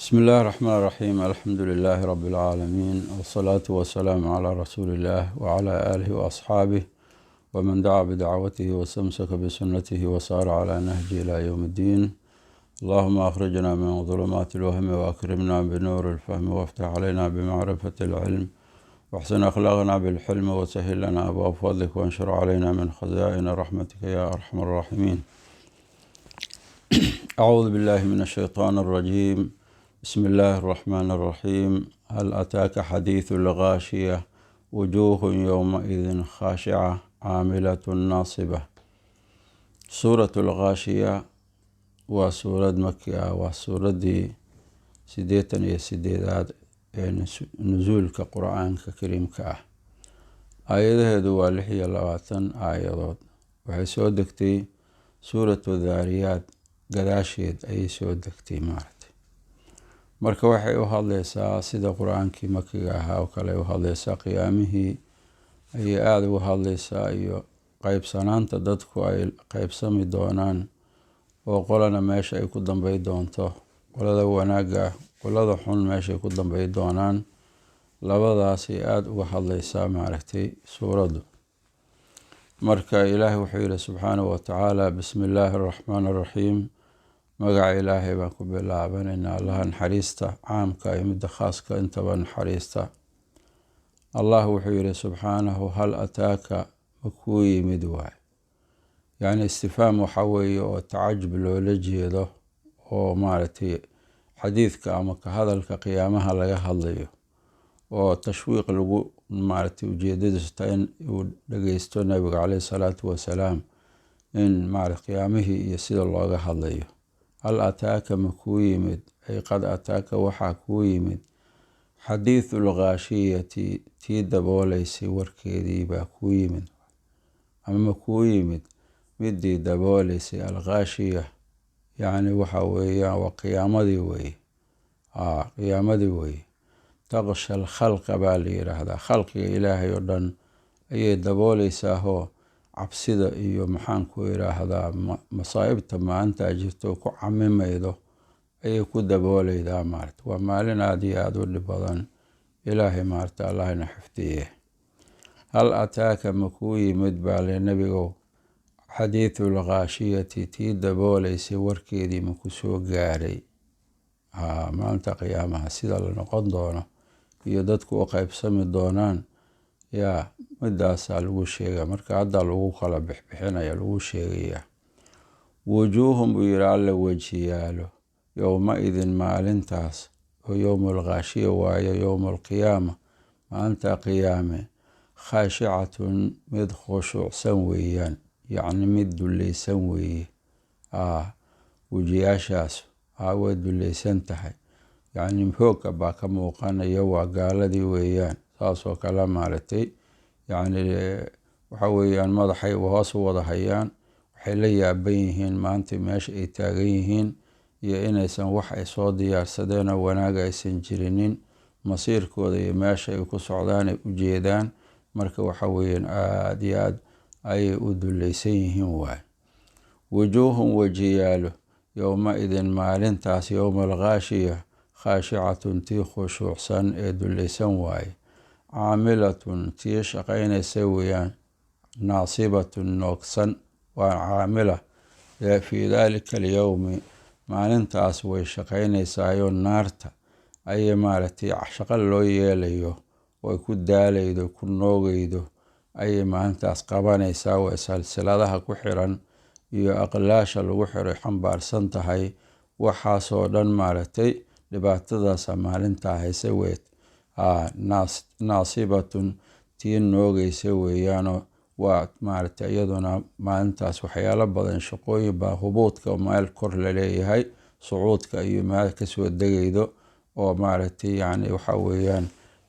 بسم الله الرحمن الرحيم، الحمد لله رب العالمين، والصلاة والسلام على رسول الله وعلى آله وأصحابه ومن دعا بدعوته واستمسك بسنته وسار على نهجه إلى يوم الدين. اللهم أخرجنا من ظلمات الوهم وأكرمنا بنور الفهم، وافتح علينا بمعرفة العلم، واحسن أخلاقنا بالحلم، وسهل لنا أبواب فضلك، وانشر علينا من خزائن رحمتك يا أرحم الراحمين. أعوذ بالله من الشيطان الرجيم. بسم الله الرحمن الرحيم. هل أتاك حديث الغاشية؟ وجوه يومئذ خاشعة عاملة ناصبة. سورة الغاشية waa suurad maki ah, waa suuraddii 88aad ee nusuulka Qur-aanka Kariimka ah. Aayadaheedu waa 26 aayadood. Waxay soo degtay Suuratu Daariyaad gadaasheed ayay soo degtay, maaragtay. Marka waxay u hadleysaa sida Qur-aankii makiga ahaa oo kale u hadleysaa. Qiyaamihii ayay aada uga hadleysaa iyo qeybsanaanta dadku ay qeybsami doonaan, oo qolana meesha ay ku dambey doonto, qolada wanaagga, qolada xun meeshay ku dambey doonaan. Labadaasay aada uga hadleysaa, maaragtay, suuraddu. Marka Ilaahay wuxuu yihi subxaanahu watacaala: bismi illaahi araxmaan araxiim. Magaca Ilaahay baan ku bilaabanaynaa, Allaha naxariista caamka iyo midda khaaska intaba naxariista. Allah wuxuu yihi subxaanahu: hal ataaka, ma kuu yimid waay. Yacni istifhaam waxaa weeye oo tacajub loola jeedo, oo maaragtay xadiidka ama ka hadalka qiyaamaha laga hadlayo, oo tashwiiq lagu maaragtay ujeedadiisu tahay in uu dhageysto Nabiga caleyhi salaatu wasalaam in maarata qiyaamihii iyo sida looga hadlayo. Hal ataaka, ma kuu yimid? Ay qad ataaka, waxaa kuu yimid xadiithu lghaashiyati, tii dabooleysay warkeedii baa kuu yimid, ama ma kuu yimid midii dabooleysay? Alghaashiya yacni waxa weeyaan waa qiyaamadii weeye, qiyaamadii weeye. Taqsha alkhalqa baa la yidhaahdaa. Khalqiga Ilaahay oo dhan ayay dabooleysaahoo cabsida iyo, maxaan ku idhaahdaa, masaa'ibta maalintaa jirto ku camimaydo ayay ku dabooleydaa, maarata. Waa maalin aada iyo aada u dhib badan. Ilaahay, maarata, Allahna xifdiye. Hal ataaka, ma kuu yimid baa le Nebigow, xadiithu lghaashiyati, tii dabooleysay warkeedii ma ku soo gaaray? Maalinta qiyaamaha sida la noqon doono iyo dadku u qeybsami doonaan yaa midaasaa lagu sheega. Marka hadda lagu kala bixbixinaya, lagu sheegaya. Wujuuhun buu yihi Alla, wejiyaalo, yowma-idin, maalintaas oo yowma alghaashiya waayo, yowma alqiyaama, maalinta qiyaame, khaashicatun, mid khushuucsan weeyaan, yacni mid dulleysan weeye. Wejiyaashaas way dulleysan tahay, yacni hoogga baa ka muuqanaya. Waa gaaladii weeyaan. Saasoo kale, maaragtay, yacni waxa weeyaan madaxay hoos u wada hayaan. Waxay la yaaban yihiin maanta meesha ay taagan yihiin iyo inaysan wax ay soo diyaarsadeenoo wanaaga aysan jirinin. Masiirkooda iyo meesha ay ku socdaan ay u jeedaan. Marka waxa weeyaan aada iyo aad ayay u dulleysan yihiin waay. Wujuuhun, wejiyaalo, yowma-idin, maalintaas yowma alghaashiya, khaashicatun, tii khushuucsan ee dulleysan waaye, caamilatun, tii shaqaynaysa weeyaan, naasibatun, noogsan. Waa caamila fii daalika alyowmi, maalintaas way shaqaynaysaayoo naarta ayay, maaragtay, shaqo loo yeelayo oo ay ku daalaydo, ku noogaydo ayay maalintaas qabanaysaa. Waa silsiladaha ku xiran iyo aqlaasha lagu xiray xambaarsan tahay. Waxaasoo dhan, maaragtay, dhibaatadaasa maalintaa hayse weyd. Naasibatun, tii noogaysa weeyaanoo waa, maaragtay, iyaduna maalintaas waxyaalo badan, shaqooyin baa hubuudka meel kor laleeyahay, sucuudka iyo meel kasoo degaydo, oo maaragtay, yacni waxa weeyaan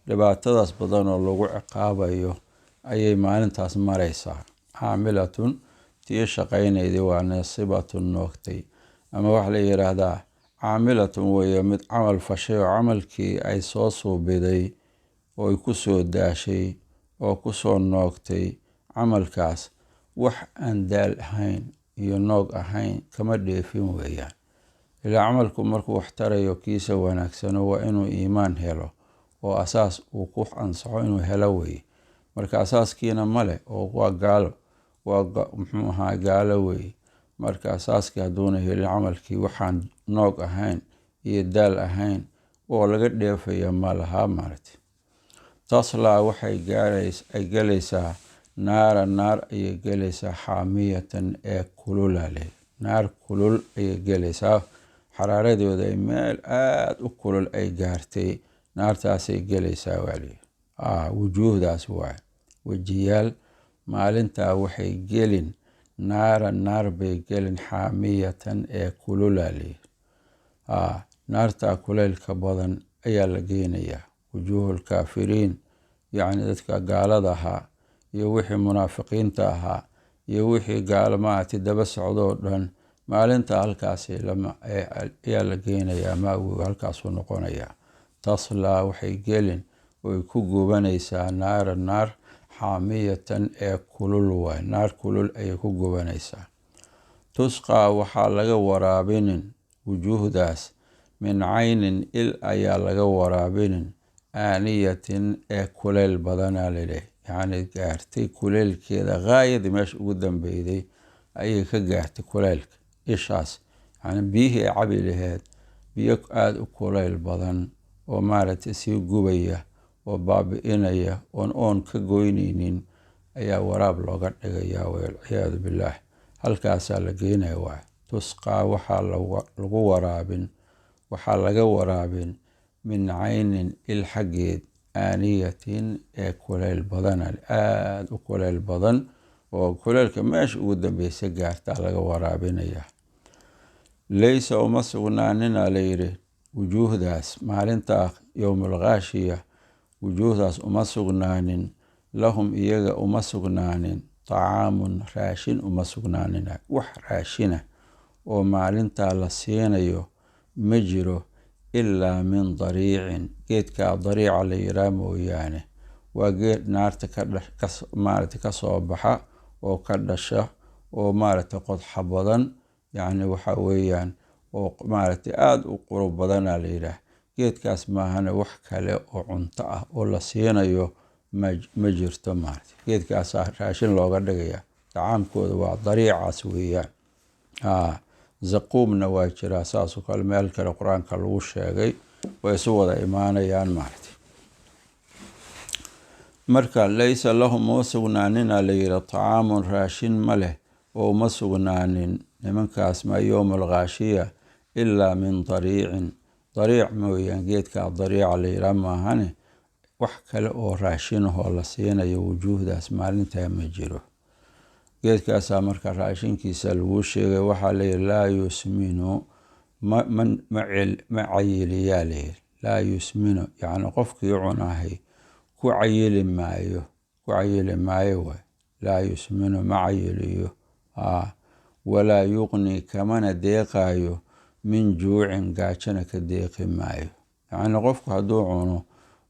dhibaatadaas badan oo lagu ciqaabayo ayay maalintaas maraysaa. Caamilatun, tii shaqaynayday waa naasibatun, noogtay. Ama waxaa la yidhaahdaa caamilatun weeye mid camal fashay, oo camalkii ay soo suubiday oo ay kusoo daashay oo kusoo noogtay, camalkaas wax aan daal ahayn iyo noog ahayn kama dheefin weeyaan. Ilaa camalku markuu wax tarayo kiisa wanaagsano waa inuu iimaan helo oo asaas uu ku ansaxo inuu helo weye. Marka asaaskiina male oo waa gaalo, waa muxuu ahaa gaalo weye. Marka asaaskii hadduuna helin camalkii waxaan noog ahayn iyo daal ahayn oo laga dheefaya ma laha maaragtay. Taslaa waxay gaarays ay gelaysaa naara, naar ayay gelaysaa, xaamiyatan ee kululale, naar kulul ayay gelaysaa, xaraaradooda ay meel aada u kulul ay gaartay, naartaasay gelaysaa waali. Wujuuhdaas waay wejiyaal maalintaa waxay gelin naara, naar bay gelin, xaamiyatan ee kululale. Naartaa kuleylka badan ayaa la geynayaa. Wujuuhul kaafiriin, yacni dadka gaalada ahaa iyo wixii munaafiqiinta ahaa iyo wixii gaalo maaragtay daba socdoo dhan, maalinta halkaasi ayaa la geynayaa, maawigu halkaasuu noqonayaa. Taslaa waxay gelin oy ku gubanaysaa naara, naar xaamiyatan ee kulul waay, naar kulul ayay ku gubanaysaa. Tusqaa waxaa laga waraabinin wujuuhdaas min caynin, il ayaa laga waraabinin, aaniyatin ee kuleyl badanaa lileh, yacni gaartay kuleylkeeda gaayadii meesha ugu dambeyday ayay ka gaartay kuleylka ishaas. Yani biyihii ay cabi laheed biyo aada u kuleyl badan oo maaragtay sii gubaya oo baabi'inaya oon oon ka goyneynin ayaa waraab looga dhigayaa, walciyaadu billaah, halkaasaa la geynaya waay. Tusqaa waxaa lagu waraabin, waxaa laga waraabin min caynin, il xaggeed, aaniyatin ee kuleyl badan, aada u kuleyl badan oo kuleylka meesha ugu dambeysa gaartaa laga waraabinayaa. Laysa uma sugnaanina layidhi wujuuhdaas maalintaa yowmul ghaashiya, wujuuhdaas uma sugnaanin, lahum iyaga uma sugnaanin, tacaamun raashin uma sugnaanina, wax raashina oo maalintaa la siinayo ma jiro, ilaa min dariicin, geedkaa dariica la yiraa mooyaane. Waa geed naarta maaragtay kasoo baxa oo ka dhasha oo maaragtay qodxa badan, yacni waxa weeyaan oo maaragtay aada u qurub badanaa la yidhaah. Geedkaas maahane wax kale oo cunto ah oo la siinayo ma jirto maaragtay. Geedkaasaa raashin looga dhigaya, tacaamkooda waa dariicaas weeyaan. Zaquumna waa jiraa saasoo kale, meel kale qur-aanka lagu sheegay, way isu wada imaanayaan maaragtay. Marka laysa lahum uma sugnaanina la yidhi tacaamun, raashin ma leh oo uma sugnaanin nimankaas ma yowma alghaashiya ilaa min dariicin, dariic mooyaan, geedkaa dariica la yidhaah maahane wax kale oo raashinahoo la siinayo wujuuhdaas maalintaa ma jiro. Geedkaasaa marka raashinkiisa lagu sheegay. Waxaa layidhi laa yusminu, ma ma cayiliyaa layidhi, laa yusminu yacni qofkii cunahay ku cayili maayo, ku cayili maayo waay. Laa yusminu ma cayiliyo, walaa yuqni kamana deeqaayo, min juucin gaajana ka deeqi maayo. Yacni qofku hadduu cuno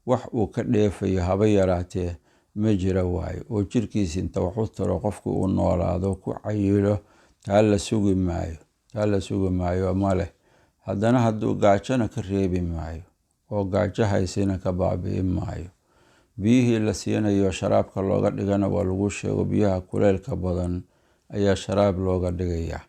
wax uu ka dheefayo haba yaraatee ma jira waayo, oo jirkiisa inta wax u taro qofku uu noolaado ku cayilo, taa la sugi maayo, taa la sugi maayo ma leh. Haddana hadduu gaajona ka reebi maayo oo gaajo haysina ka baabi'in maayo. Biyihii la siinayo sharaabka looga dhigana waa lagu sheego, biyaha kuleylka badan ayaa sharaab looga dhigayaa.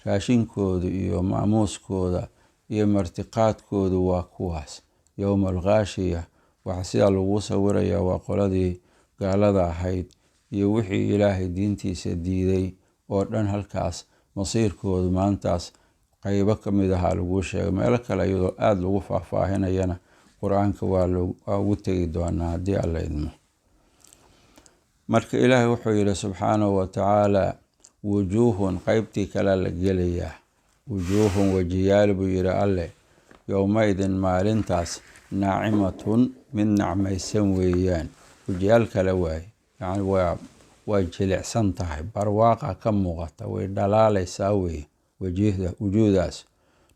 Raashinkoodu iyo maamuuskooda iyo martiqaadkoodu waa kuwaas yowma alghaashiya. Waxaa sidaa lagu sawirayaa waa qoladii gaalada ahayd iyo wixii ilaahay diintiisa diiday oo dhan, halkaas masiirkoodu maantaas qaybo ka mid ahaa laguu sheegay. Meelo kale iyadoo aada lagu faahfaahinayana qur-aanka waa ugu tegi doonaa haddii Alla idmo. Marka ilaahay wuxuu yidhi subxaanahu wa tacaala wujuuhun, qeybtii kalea la gelayaa. Wujuuhun wejiyaal buu yidhi Alle, yowmaidin maalintaas naacimatun mid nacmaysan weeyaan. Wejiyaal kale waaye, yacni waa jilicsan tahay, barwaaqa ka muuqata, way dhalaalaysaa weye wajihda wujuuhdaas.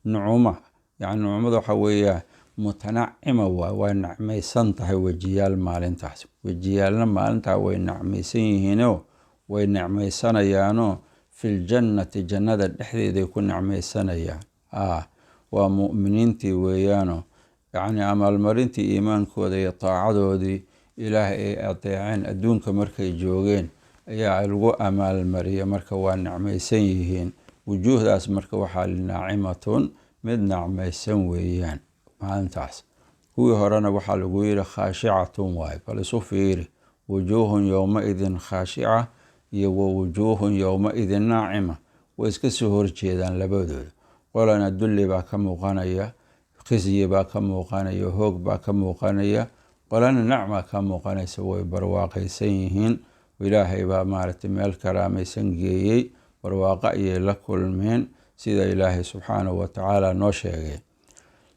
Nucuma, yacni nucumada waxa weeyaa mutanacima waay, waa nacmaysan tahay wejiyaal maalintaas. Wejiyaalna maalintaa way nacmaysan yihiinoo way necmaysanayaanoo filjannati, jannada dhexdeeday ku necmaysanayaan. Waa mu'miniintii weeyaano, yacni amaalmarintii iimaankooda iyo taacadoodii Ilaah ay adeeceen adduunka markay joogeen ayaa lagu amaalmariyay. Marka waa nicmaysan yihiin wujuuhdaas. Marka waxaa naacimatun, mid nacmaysan weeyaan maalintaas. Kuwii horena waxaa lagu yidhi khaashicatun waaye. Bal isu fiiri, wujuuhun yowma-idin khaashica iyo wa wujuuhun yowma-idin naacima, way iska soo horjeedaan labadooda. Qolana dulli baa ka muuqanaya, khizyi baa ka muuqanaya, hoog baa ka muuqanaya, qolana nacma ka muuqanaysa, way barwaaqaysan yihiin. Ilaahay baa maaragtay meel karaamaysan geeyey, barwaaqo ayay la kulmeen, sida Ilaahay subxaanahu watacaala noo sheegay.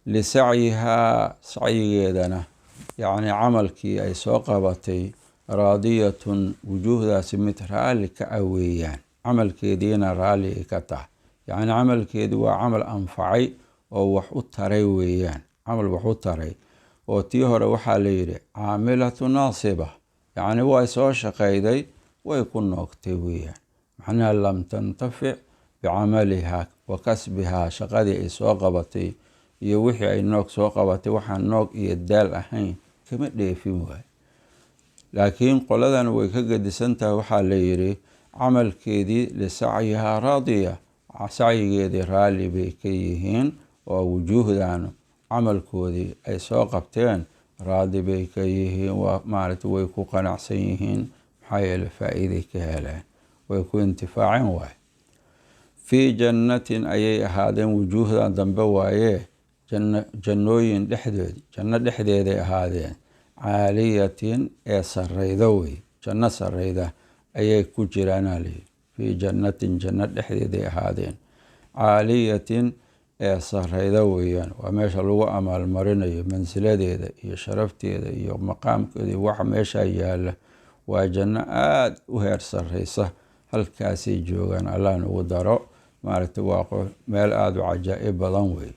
Lisacyihaa, sacyigeedana, yacni camalkii ay soo qabatay, raadiyatun, wujuuhdaasi mid raalli ka ah weeyaan, camalkeediina raalli ay ka tahay. Yacni camalkeedi waa camal anfacay oo wax u taray weeyaan, camal wax u taray. Oo tii hore waxaa la yidhi caamilatu naasiba, yacni way soo shaqayday, way ku noogtay weeyaan. Macnaha lam tantafic bicamalihaa wa kasbihaa, shaqadii ay soo qabatay iyo wixii ay noog soo qabatay, waxaan noog iyo daal ahayn kama dheefin waayo. Laakiin qoladan way ka gedisan tahay. Waxaa la yidhi camalkeedii lisacyihaa raadiya, sacyigeedii raalli bay ka yihiin, oo wujuuhdan camalkoodii ay soo qabteen raadi bay ka yihiin, waa maaragtay way ku qanacsan yihiin, maxaa yeele faa-iiday ka heleen, way ku intifaaceen waaye. Fii jannatin ayay ahaadeen wujuuhdan dambe waaye, jannooyin dhexdood, janno dhexdeeday ahaadeen, caaliyatin ee sarreyda wey, janno sarreyda ayay ku jiraanaa layidhi. Fii jannatin, janno dhexdeeday ahaadeen, caaliyatin ee sarreyda weeyaan. Waa meesha lagu amaalmarinayo mansiladeeda iyo sharafteeda iyo maqaamkeeda iyo waxa meeshaa yaala. Waa janno aada u heer sarreysa, halkaasay joogaan. Allah nagu daro. Maaragtay waa meel aada u cajaa'ib badan wey.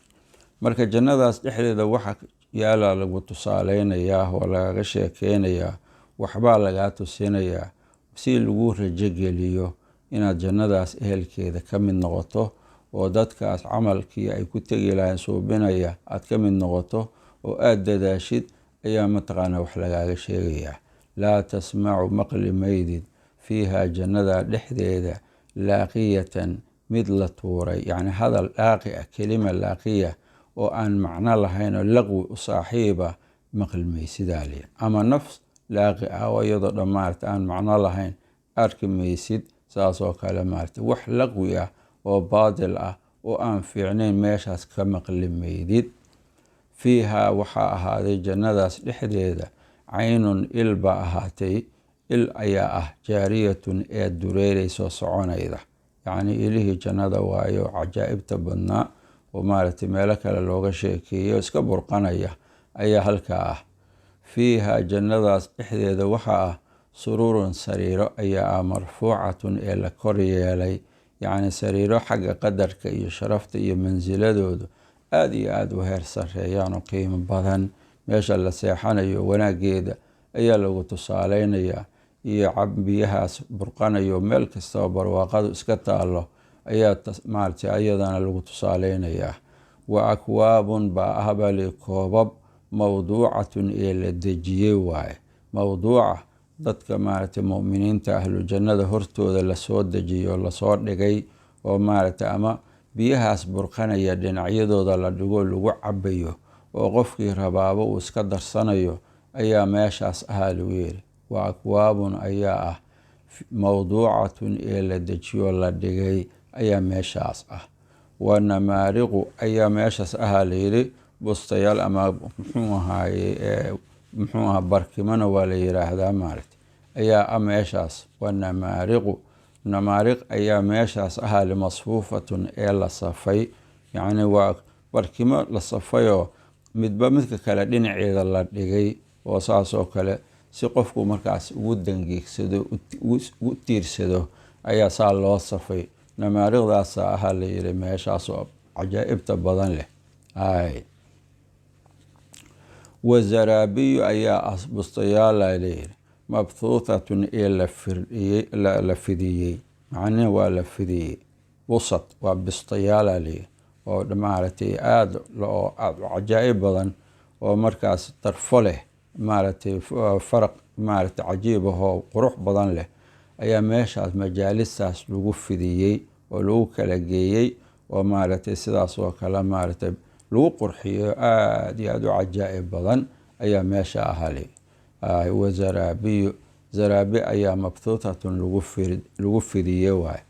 Marka jannadaas dhexdeeda waxa yaala lagu tusaaleynayaa oo lagaga sheekeynayaa, waxbaa lagaa tusinayaa si lagu rajogeliyo inaad jannadaas ehelkeeda ka mid noqoto, oo dadkaas camalkii ay ku tegi lahayn suubinaya aad ka mid noqoto oo aada dadaashid ayaa mataqaanaa wax lagaaga sheegayaa. Laa tasmacu, maqli maydid, fiiha, jannada dhexdeeda, laaqiyatan, mid la tuuray, yacni hadal laaqi ah, kelima laaqiya oo aan macno lahayn oo laqwi u saaxiiba maqli maysidaa lihi, ama nafs laaqi ah oo iyadoo dhan maarata aan macno lahayn arki maysid. Saas oo kale maarata wax laqwi ah oo baadil ah oo aan fiicnayn meeshaas ka maqli maydid. Fiihaa, waxaa ahaaday jannadaas dhexdeeda, caynun, il baa ahaatay, il ayaa ah, jaariyatun, ee dureereysoo soconayda. Yacnii ilihii jannada waayo cajaa'ibta badnaa oo maaragtay meelo kale looga sheekeeyo, iska burqanaya ayaa halkaa ah. Fiihaa, jannadaas dhexdeeda waxaa ah, sururun, sariiro ayaa ah, marfuucatun, ee la kor yeelay. Yacni sariiro xagga qadarka iyo sharafta iyo mansiladoodu aada iyo aada u heer sarreeyaan oo qiimo badan. Meesha la seexanayo wanaageeda ayaa lagu tusaaleynayaa, iyo biyahaas burqanayo, meel kastaba barwaaqadu iska taalo ayaa maaragtay ayadana lagu tusaaleynayaa. Wa akwaabun baa ahbali, koobab, mawduucatun, ee la dejiyey waaye. Mawduuca dadka maaragtay mu'miniinta ahlu jannada hortooda lasoo dejiyo, lasoo dhigay, oo maaragtay ama biyahaas burqanaya dhinacyadooda la dhigo, lagu cabayo, oo qofkii rabaabo uu iska darsanayo ayaa meeshaas ahaa lagu yiri. Wa akwaabun ayaa ah mawduucatun, ee la dejiyo, la dhigay ayaa meeshaas ah. Wa namaariqu ayaa meeshaas ahaa layidhi, bustayaal ama muxuu ahaaye, muxuu ahaa, barkimona waa la yiraahdaa maaragtay, ayaa ah meeshaas. Wa namaariqu, namaariq ayaa meeshaas ahaa, limasfuufatun, ee la safay. Yacni waa barkimo la safayoo midba midka kale dhinaceeda la dhigay, oo saas oo kale si qofku markaas ugu dangeegsado, ugu tiirsado ayaa saa loo safay. Namaariqdaasa ahaa la yiri meeshaas oo cajaa'ibta badan leh. Ay wazaraabiyu ayaa ah bustayaala layiri, mabthuuthatun, ee la firdhiyey, la fidiyey. Macnihi waa la fidiyey, busat waa bistayaala layiri, oo maaragtay aada oo cajaa'ib badan oo markaas darfo leh, maaragtay faraq maaragtay cajiib ahoo qurux badan leh ayaa meeshaas majaalistaas lagu fidiyey oo lagu kala geeyey, oo maaragtay sidaas oo kale maaragtay lagu qurxiyo, aada iyo aada u cajaa'ib badan ayaa meesha ahali. Wazaraabiyu, zaraabi ayaa mabthuutatun lagu fidiye waay,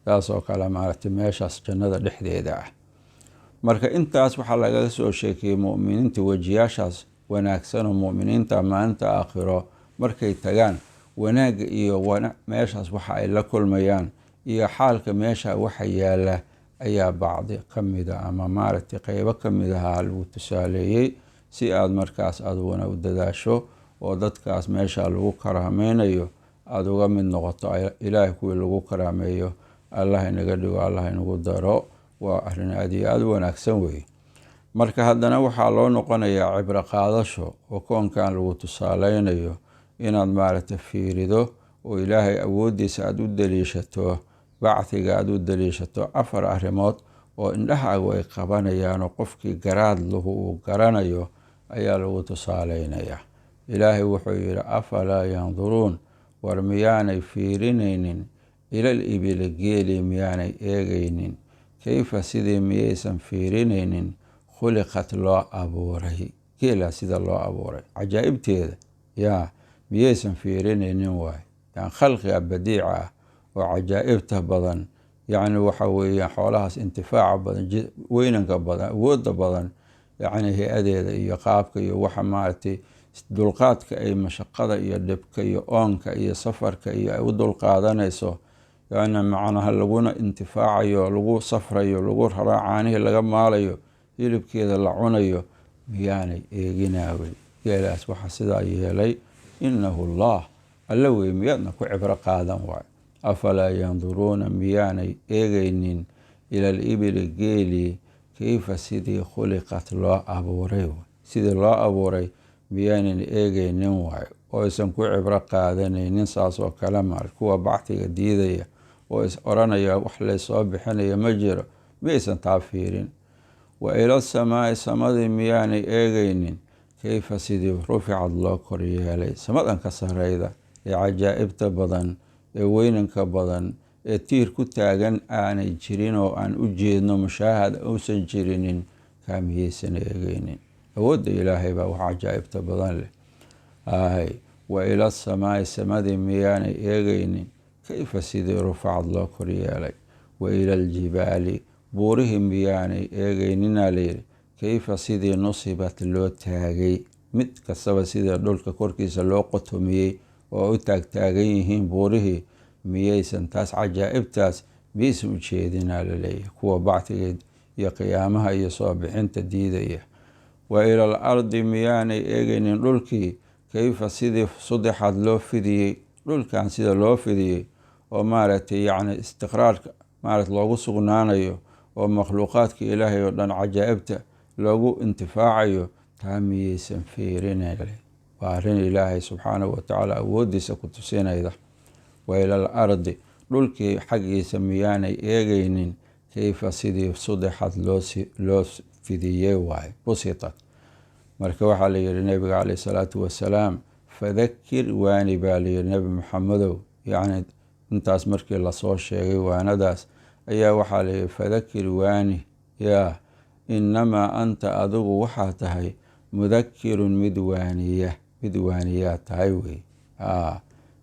taas oo kale maaragtay meeshaas jannada dhexdeeda ah. Marka intaas waxaa lagaga soo sheekiyey mu'miniinta wejiyaashaas wanaagsan oo mu'miniinta maalinta aakhiro markay tagaan wanaagga iyo meeshaas waxa ay la kulmayaan iyo xaalka meesha waxa yaala ayaa bacdi ka mida ama maaragtay qeybo ka mid ahaa lagu tusaaleeyey, si aada markaas adiguna u dadaasho oo dadkaas meesha lagu karaameynayo aada uga mid noqoto. Ilaahay kuwii lagu karaameeyo Allah inaga dhigo, Allah inagu daro. Waa arrin aada iyo aada u wanaagsan weeye. Marka haddana waxaa loo noqonayaa cibro qaadasho oo koonkan lagu tusaaleynayo inaad maaragtay fiirido oo Ilaahay awooddiisa aada u daliishato, bacdiga aada u daliishato 4 arrimood oo indhahaagu ay qabanayaan oo qofkii garaad lahu uu garanayo ayaa lagu tusaaleynayaa. Ilaahay wuxuu yidhi: afalaa yanduruun, war miyaanay fiirinaynin, ilal ibili, geeli miyaanay eegaynin, kayfa, sidii miyaysan fiirinaynin, khuliqat, loo abuuray, geelaa sida loo abuuray cajaa'ibteeda yaa miyaysan fiirinaynin waay. Yani khalqiga badiica ah oo cajaa'ibta badan, yacni waxa weeyaan xoolahaas intifaaca badan, weynanka badan, awoodda badan, yacni hay-adeeda iyo qaabka iyo waxa maaragtay dulqaadka ay mashaqada iyo dhibka iyo oonka iyo safarka iyo ay u dulqaadanayso, yacni macnaha laguna intifaacayo, lagu safrayo, lagu raraa, caanihii laga maalayo, hilibkeeda la cunayo, miyaanay eeginaawey geelaas waxa sidaa yeelay? Inahu Allah, alla wey, miyaadna ku cibro qaadan waayo? Afalaa yanduruuna, miyaanay eegaynin, ila alibili, geelii, kayfa, sidii, khuliqat, loo abuuray, sidii loo abuuray miyaanan eegaynin waayo, oo aysan ku cibro qaadanaynin? Saas oo kale maar kuwa bactiga diidaya oo is oranaya wax laysoo bixinaya ma jiro, miyaysan taa fiirin? Wa ila samaai, samadii miyaanay eegaynin, kayfa, sidii, ruficad, loo koryeelay, samadan ka sareyda ee cajaa'ibta badan ee weynanka badan ee tiir ku taagan aanay jirin oo aan u jeedno mushaahad uusan jirinin, kaa miyaysan eegaynin? Awoodda Ilaahay baa wax cajaa'ibta badan leh. Hay, wa ila samaai, samadii miyaanay eegaynin, kayfa, sidii, rufacad, loo koryeelay? Wa ila aljibaali, buurihii miyaanay eegayninaa layidhi, kayfa, sidii, nusibat, loo taagay, mid kastaba sidii dhulka korkiisa loo qotomiyey oo u taagtaagan yihiin buurihii, miyaysan taas cajaa'ibtaas miyaysan u jeedinaa laleeyahay kuwa bactiga iyo qiyaamaha iyo soo bixinta diidaya? Wa ila al ardi, miyaanay eegaynin dhulkii, kayfa, sidii, sudixaad, loo fidiyey, dhulkan sida loo fidiyey oo maaragtay yacni istiqraarka maarata loogu sugnaanayo oo makhluuqaadka Ilaahay oo dhan cajaa'ibta loogu intifaacayo, taa miyaysan fiirinay? Waa arrin Ilaahay subxaanahu watacaala awooddiisa ku tusinayda. Wa ila al ardi, dhulkii xaggiisa miyaanay eegaynin, kayfa, sidii, sudixad, loo fidiyey waaye, busitat. Marka waxaa la yihi nabiga caleyh salaatu wasalaam: fadakir, waani baa layihi Nebi Maxamedow. Yacni intaas markii lasoo sheegay waanadaas ayaa waxaa layihi: fadakir, waani yaa, inamaa anta, adigu waxaa tahay, mudakirun, mid waaniya, mid waaniyaa tahay wey.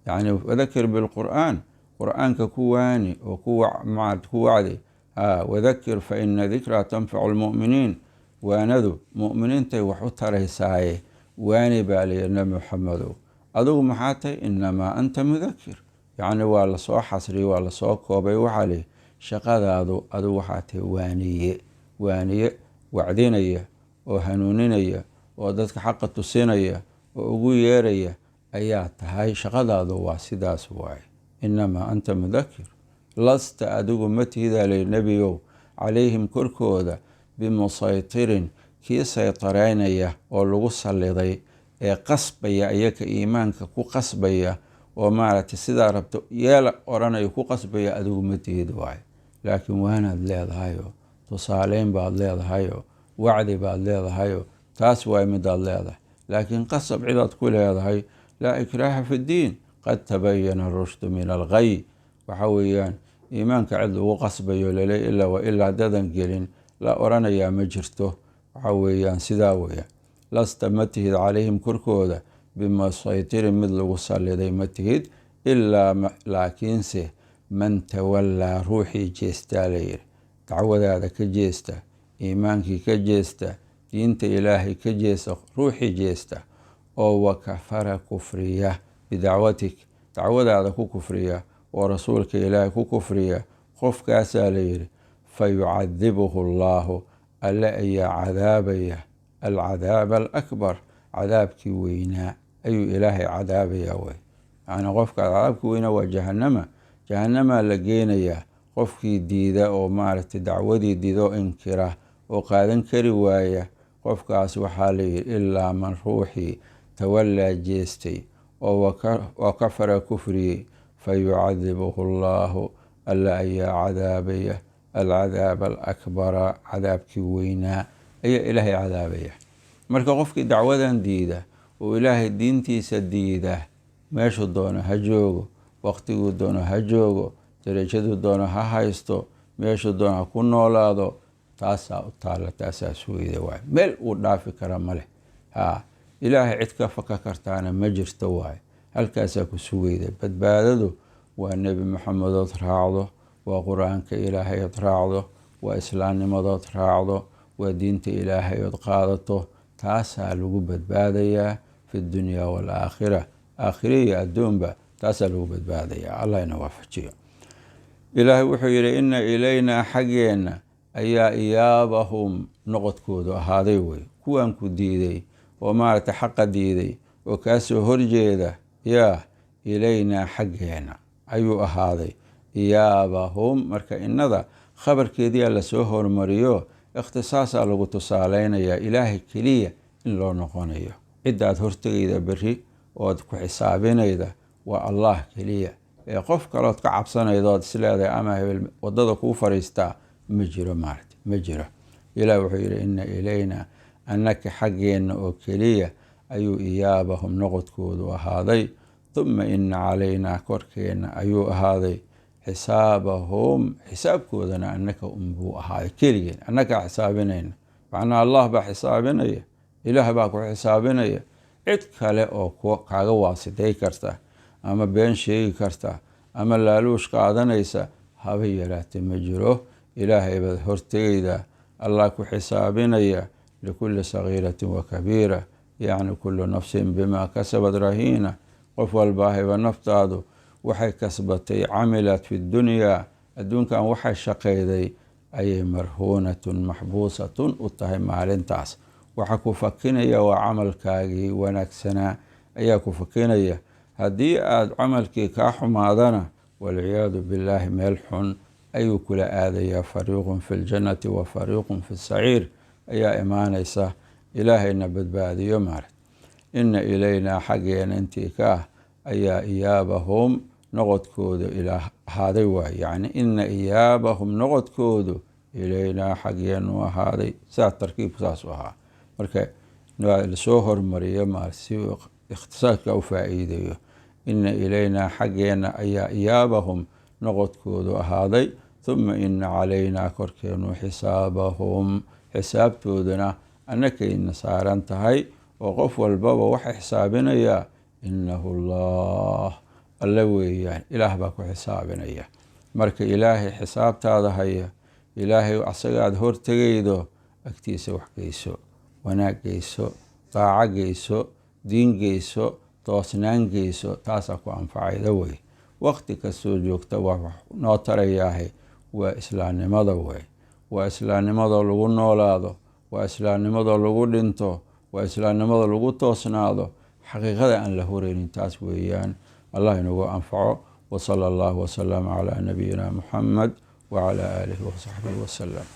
Yacni fadakir bilqur'aan, qur-aanka ku waani oo ku wacdi. Wadakir fa ina dikraa tanfacu lmu'miniin, waanadu mu'miniintay wax u taraysaaye waani baa layihi Nebi Maxamedow. Adigu maxaa tahay? Inamaa anta mudakir. Yacni waa lasoo xasriyey, waa lasoo koobay. Waxaa lihi shaqadaadu adigu waxaa tahay waaniye, waaniye wacdinaya oo hanuuninaya oo dadka xaqa tusinaya oo ugu yeeraya ayaa tahay, shaqadaadu waa sidaas waaye. Inamaa anta mudakir, lasta, adigu ma tihidaa layihi nebigow, calayhim, korkooda, bimusaytirin, kii saytareynaya oo lagu salliday ee qasbaya iyaka iimaanka ku qasbaya oo maaragtay sidaa rabto yeela odhanaya ku qasbaya, adigu ma tihid waayo, laakiin waanaad leedahayoo Tusaaleyn baad leedahayo, wacdi baad leedahayo, taas waay midaad leedahay. Laakiin qasab cidaad ku leedahay, laa ikraaha fi ddiin, qad tabayana arushdu min alghay. Waxa weeyaan iimaanka cid lagu qasbayo lale ilaa wa ilaa dadan gelin la oranayaa ma jirto. Waxa weeyaan sidaa weeyaan, lasta ma tihid calayhim korkooda bimusaytirin, mid lagu salliday ma tihid. Ilaa laakiinse man tawallaa, ruuxii jeestaa layidhi, dacwadaada ka jeesta, iimaankii ka jeesta, diinta Ilaahay ka jeesta, ruuxii jeesta oo wakafara kufriya bidacwatik, dacwadaada ku kufriya oo rasuulka Ilaahay ku kufriya, qofkaasaa layidhi fa yucadibuhu allaahu, alle ayaa cadaabaya, alcadaaba alakbar, cadaabkii weynaa ayuu Ilaahay cadaabaya wey. Yacnii qofka cadaabkii weynaa waa jahanama, jahanamaa la geenayaa qofkii diida oo maaragtay dacwadii diida oo inkira oo qaadan kari waaya. Qofkaas waxaa layidhi ilaa man ruuxii tawallaa jeestay oo wakafara kufriyey, fa yucadibuhu allaahu, alle ayaa cadaabaya, alcadaaba alakbara, cadaabkii weynaa ayaa Ilaahay cadaabaya. Marka qofkii dacwadan diida oo Ilaahay diintiisa diida, meeshuu doono ha joogo, waqtiguu doono ha joogo, darajaduu doono ha haysto, meeshuu doono ha ku noolaado, taasaa u taalla, taasaa sugayda waay, meel uu dhaafi kara ma leh. Ha Ilaahay cid ka faka kartaana ma jirto waay, halkaasaa ku sugayda. Badbaadadu waa Nebi Maxamedood raacdo, waa Qur-aanka Ilaahayood raacdo, waa islaamnimadood raacdo, waa diinta Ilaahayood qaadato. Taasaa lagu badbaadayaa fi dunya waalaakhira, aakhira iyo adduunba taasaa lagu badbaadayaa. Allah ina waafajiyo. Ilaahay wuxuu yidhi ina ilaynaa, xaggeenna ayaa iyaabahum noqodkoodu ahaaday wey. Kuwaan ku diiday oo maaragtay xaqa diiday oo kaasoo horjeeda, yaa ilaynaa xaggeenna ayuu ahaaday iyaabahum. Marka innada khabarkeediyaa lasoo hormariyo, ikhtisaasaa lagu tusaaleynayaa, Ilaahay keliya in loo noqonayo. Ciddaad hortegayda berri ood ku xisaabinayda waa Allah keliya, ee qof kalood ka cabsanayda ood isleedahay ama hebel waddada kuu fariistaa ma jiro, maaragta ma jiro. Ilaah wuxuu yidhi ina ilaynaa, annaka xaggeenna oo keliya ayuu iyaabahum noqodkoodu ahaaday. Thumma ina calaynaa, korkeenna ayuu ahaaday, xisaabahum, xisaabkoodana annaka unbuu ahaaday keligeen, annakaa xisaabinayna. Macnaa Allah baa xisaabinaya, Ilaah baa ku xisaabinaya. Cid kale oo kaaga waasitay karta ama been sheegi karta ama laaluush qaadanaysa haba yaraate ma jiro. Ilaahay baad hortegaydaa, Allah ku xisaabinaya likulli sagiiratin wa kabiira, yacni kullu nafsin bimaa kasabad rahiina. Qof walbaahiba naftaadu waxay kasbatay, camilat fi dunyaa, adduunkan waxay shaqayday ayay marhuunatun maxbuusatun u tahay maalintaas. Waxa ku fakinaya waa camalkaagii wanaagsanaa ayaa ku fakinaya. Haddii aada camalkii kaa xumaadana, walciyaadu billaahi, meel xun ayuu kula aadayaa. Fariiqun fi ljannati wa fariiqun fi saciir ayaa imaanaysa. Ilaahayna badbaadiyo maarag. Ina ilaynaa, xaggeena intii ka ah ayaa iyaabahum noqodkoodu ilaa ahaaday waay. Yacni ina iyaabahum noqodkoodu ilaynaa xaggeenu ahaaday. Sidaa tarkiibku saas u ahaa. Marka waa lasoo hormariyo maar si ikhtisaarka u faa-iideeyo. Ina ilaynaa, xaggeena ayaa iyaabahum noqodkoodu ahaaday. Thumma ina calaynaa, korkeenu xisaabahum, xisaabtooduna annakayna saaran tahay, oo qof walbaba waxa xisaabinayaa inahu Allah, alle weeyaan, Ilaah baa ku xisaabinaya. Marka Ilaahay xisaabtaada haya, Ilaahay asagaad hortegaydo, agtiisa wax geyso, wanaag geyso, daaco geyso, diin geyso, toosnaan geyso, taasaa ku anfacayda wey. Waqti kastoo joogta waa wax noo tarayaahay waa islaamnimada wey, waa islaamnimadoo lagu noolaado, waa islaamnimadoo lagu dhinto, waa islaamnimada lagu toosnaado, xaqiiqada aan la horeynin taas weeyaan. Allah inagu anfaco. Wasala allahu wasalama calaa nabiyina Muxamed wacalaa aalihi wasaxbihi wasalam.